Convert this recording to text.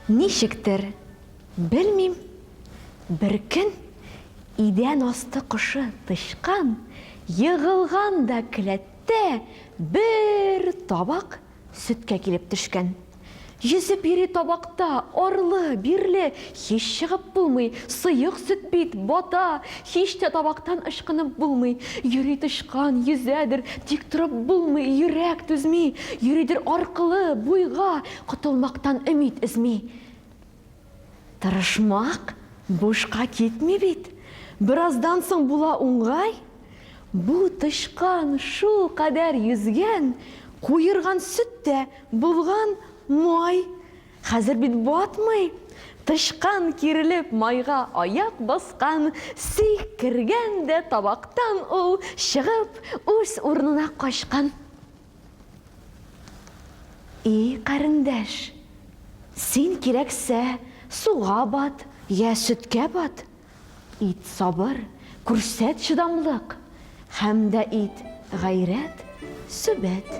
Ничектер, белмим, беркөн идән асты кошы тычкан егылган да келәттә бер табак сөткә килеп төшкән. Йөзеп йөри табакта, арлы, бирле, һич чыгып булмый, сыек сөт бит, бата, һич тә табактан ычкынып булмый. Йөри тычкан, йөзәдер, тик торып булмый, йөрәк түзми, йөридер аркылы, буйга, котылмактан өмит өзми. Тырышмак бушка китми бит. Бераздан соң була уңгай. Бу тычкан шулкадәр йөзгән, куерган сөт тә булган май. Хәзер бит батмый. Тычкан кирелеп майга аяк баскан, сикергән дә табактан ул чыгып үз урынына качкан. И, карендәш, син кирәксә, суга бат, йә сөткә бат. Ит сабыр, күрсәт чыдамлык, һәм дә ит гайрәт, сөбәт.